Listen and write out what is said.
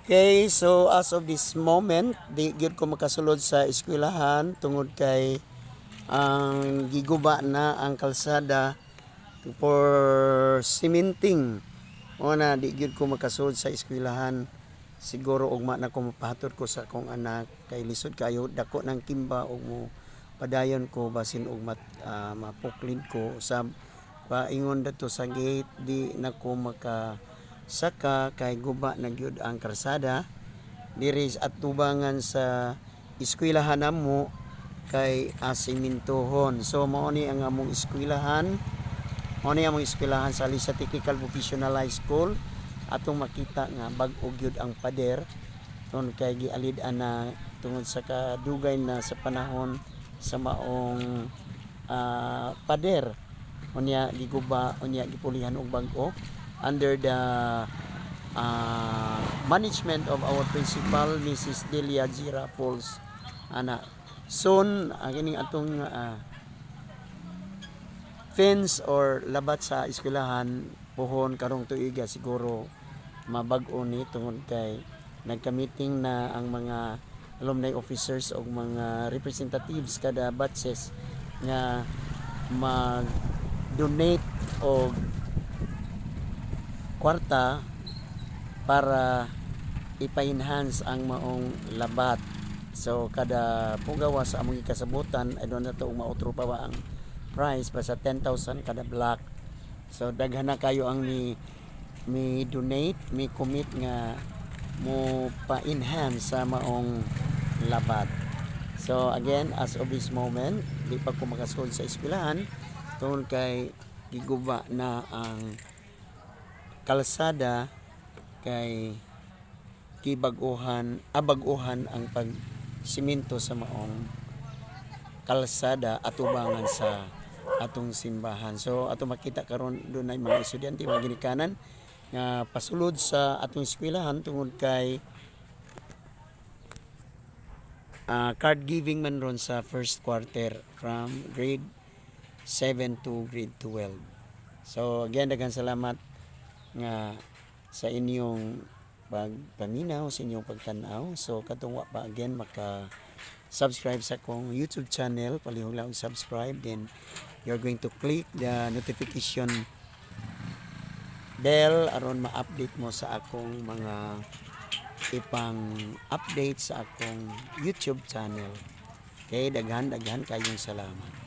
Okay, so as of this moment, di gyud ko makasulod sa eskwelahan tungod kay ang giguba na ang kalsada for cementing. O na di gyud ko makasulod sa eskwelahan. Siguro ugma na ko, mapahatod ko sa akong anak kay lisod kayo, dako ng kimba ug mo padayon ko, basin og mapuklid ko sa paingon dato sa gate. Di na ko maka saka kay guba na gyud ang kalsada diri at tubangan sa eskwelahan namo kay asimintohon. So mao ni ang among eskwelahan, mao ni among eskwelahan sa Alisa Technical Vocational High School. Atong makita nga bag-o gyud ang pader tungod kay gialid-an na tungod sa kadugay na sa panahon sa maong pader. Unya giguba, unya gipulihan og bag-o under the management of our principal, Mrs. Delia Gira Falls ana. Soon ang ining atong fence or labat sa eskwelahan puhon karong tuiga siguro mabag-o ni tungod kay nagka-meeting na ang mga alumni officers o mga representatives kada batches nga mag-donate og kwarta para ipa-enhance ang maong labat. So kada pugawa sa among ikasabutan, I don't know kung mautro pa ba ang price, basta 10,000 kada block. So daghan na kayo ang ni mi donate, mi commit nga mo pa-enhance sa maong labat. So again, as of this moment, di pa ko makasulod sa eskwelahan tungod kay giguba na ang kalsada kay gibag-uhan, abag-uhan ang pagsiminto sa maong kalsada atubangan sa atong simbahan. So ato makita karon dunay mga estudyante, mga ginikanan nga pasulod sa atong eskwelahan tungod kay card giving man ron sa first quarter from grade 7 to grade 12. So again, daghan salamat nga sa inyong pagpaminaw, sa inyong pagtanaw. So katong wa pa again maka subscribe sa akong YouTube channel, palihog lang subscribe, then you're going to click the notification bell aron ma-update mo sa akong mga ipang update sa akong YouTube channel. Okay, daghan daghan kayong salamat.